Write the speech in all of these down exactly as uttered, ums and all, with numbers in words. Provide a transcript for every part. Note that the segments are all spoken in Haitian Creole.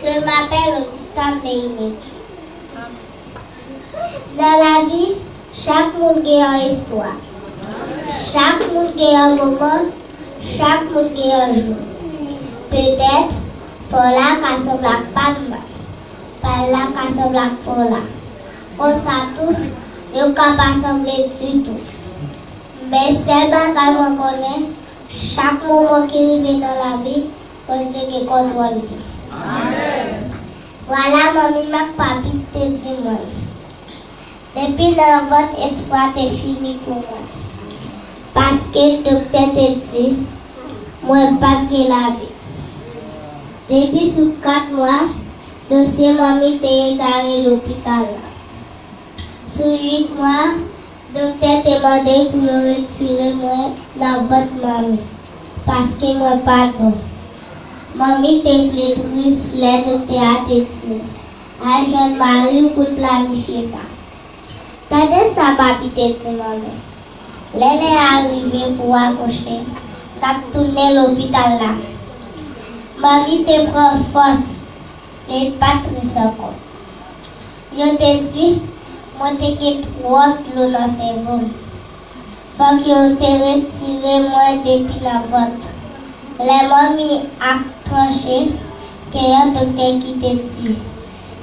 Je m'appelle Augusta Meillet. Nan lavi, chak moun gen yon istwa. Chak moun gen yon moman, chak moun gen yon jou. Petèt, pa w la ka sanble ak pa m nan. Pa l la ka sanble ak pa w la. Konsa tou, yo ka pa sanble ditou. Men sèl bagay mwen konnen, chak moman ki rive nan lavi, Bondye gen kontwòl li. Vwala manmi m ak papi te di mwen. Depi nan vant espwa te fini pou mwen. Paske doktè te di mwen p ap gen lavi. Depi sou kat mwa, dosye manmi te egare lopital la. Sou uit mwa, doktè te mande pou yo retire mwen nan vant manmi, paske mwen pa t bon. Manmi te vle tris lè doktè a te di l, al jwenn mari w pou n planifye sa. Tande sa papi te di manmi. Lè lè a rive pou w akouche, n ap tounen lopital la. Manmi te pran fòs, li pa t tris ankò. Yo te di mwen te gen twòp dlo nan sèvo m. Fòk yo te retire mwen depi nan vant. Lè manmi ap tranche, gen yon doktè ki te di,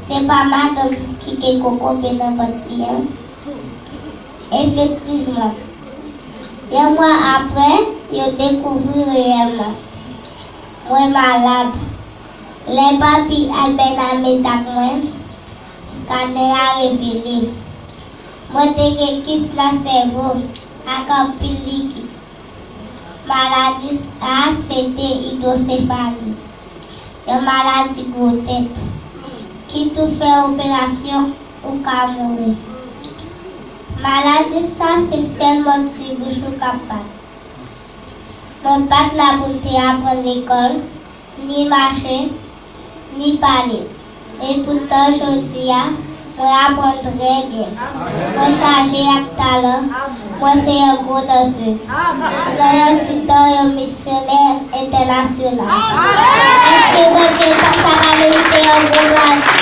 se pa madanm ki gen kokobe nan vant li an. Efektivman, yon mwa apre, yo dekouvri reyèlman mwen malad. Lè papi al bènamez ak mwen, skanè a revele mwen te gen kis nan sèvo ak anpil likid. Maladi sa a se te idwosefali, yon maladi gwo tèt, ki tou fè operasyon ou ka mouri. Maladi sa se sèlman ti bouch ou k ap bat. Mwen pa t la pou m te aprann lekòl, ni mache, ni pale. Epoutan jodi a, mwen aprann trè byen. Mwen chaje ak talan. Mwen se yon gwo dansez. Nan yon ti tan, yon misyonè entènasyonal. Èske Bondye pa ta ka merite yon gwo bravo?